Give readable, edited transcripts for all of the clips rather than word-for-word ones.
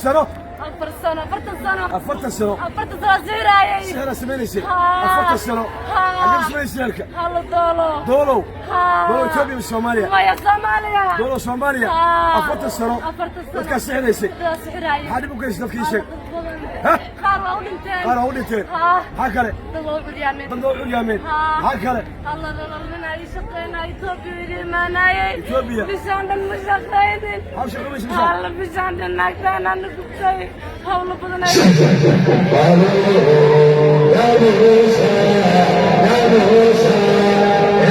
Sano? 4 sano, 40 sano. 40 sano? 40 sano sixiraayay. Sixira samaynaysay? Haa. 40 sano? Haa. Xaggee samaynay sixirka? Halo, Doolo. Doolow? Haa. Doolow Etoobiya mise Soomaaliya? Maya, Soomaaliya. Doolow Soomaaliya. Haa. 40 sano? 40 sano. Dadkaa sixiraysay? Dadkaa sixiraayay. Maxaa dhib u geysay dadka, ii sheeg? Dad badan. Ha? Qaar waa u dhinteen. Qaar waa u dhinteen? Haa. Maxaa kale? Dad waa u curyaameen. Dad waa u curyaameen? Haa. Maxaa kale? Alla nololnina ii shaqeynaa, Etoobiya iga imaanayay. Etoobiya? Bishaan dhan ma shaqaynin. Maxaa u shaqaymaysa bishaan? Alla, bishaan dhan naagtaan ana gubtay. Hawlo badan ay يا موسى، يا موسى،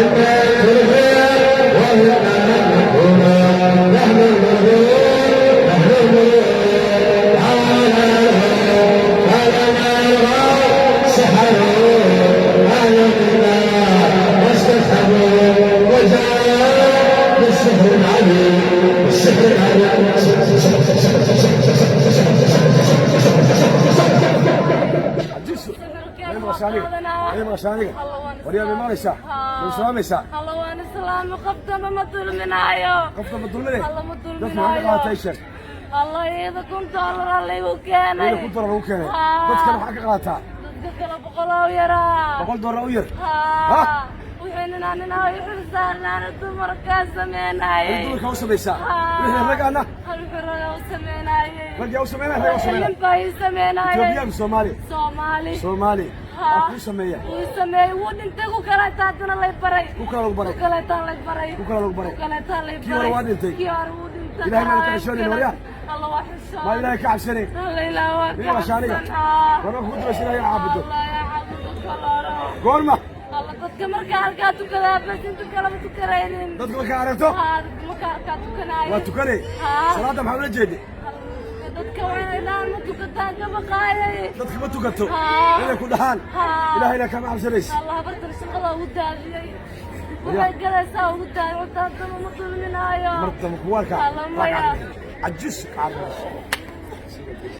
إنا تربية وإنا نحن نحن المؤمنون، نحن المؤمنون. على سحروا أعيننا واسترهبوا وجاءوا بالسحر العليم، السحر العليم. Cajiiso, may maqashaa aniga? May maqashaa aniga? Waryaa, may maqlaysaa? May islaamaysaa? Alla, waan islaami. Qoftaba ma dulminaayo. Qofka ma dulmine? Alla, ma Dadka maxaa ka dulminaayo. qaadatay, ii sheeg? Alla, iyada $1000 laygu keenay. Iyada $1000 lagu keenay? Haa. Dadkana maxaa ka qaadataa? Dadka kale 100 u yaraa. $100 u yar? Haa. Wixii ninaa ninaa i xil saarnaana dumarkaa sameynayay. Ay dumarka u samaysaa? Haa. Wixii rag ana? Wixii ragaa u sameynayay. Ragyaa u sameynaya, ragaa u sameynaya? Nin baa ii sameynayay. Etoobiya ama Soomaaliya? Soomaali. Soomaali? Haa. Waa kuu sameeya? Wuu sameeyey, wuu dhintay. Ku kaleeta haddana lay baray. Ku kale lagu baray? Ku kaleetaa lay baray. Ku kale lagu baray? Ku kaleetaa lay Kii hore baray. waa dhintay? Kii hore wuu dhintay. Ilaahay maad ka xishoonayn, waryaa? Alla, waa xishoon. Maa Ilaahay ka cabsanayn? Alla, Ilaah waa Mid ka maqashaa aniga? cabsanaa. Warma kugu dubaysa Ilaahay caabudo? Allah yaa caabudo kalooro. Goorma? Alla, dadka markaa halkaa tukadaa bas, inta kaleba tukanaynin. Dadka markaa aragto? Haa, dadka markaa halkaa tukanaayo. Waa tukanay? Haa. Salaadda maxaa ula jeeday? Dadka waxay dhahaan ma tukataan, ka baqaayay. Dadka ma tukato? Haa. Inay ku dhahaan? Haa. Ilaahayna kama cabsanaysa? Allah, bartan shaqada ugu daadiyey. Waxay galaysaa ugu daadiyey. Wadaadama ma dulminaayo. Mar dambe kugu arkaa. Alla, maya. Cajiis, kaca.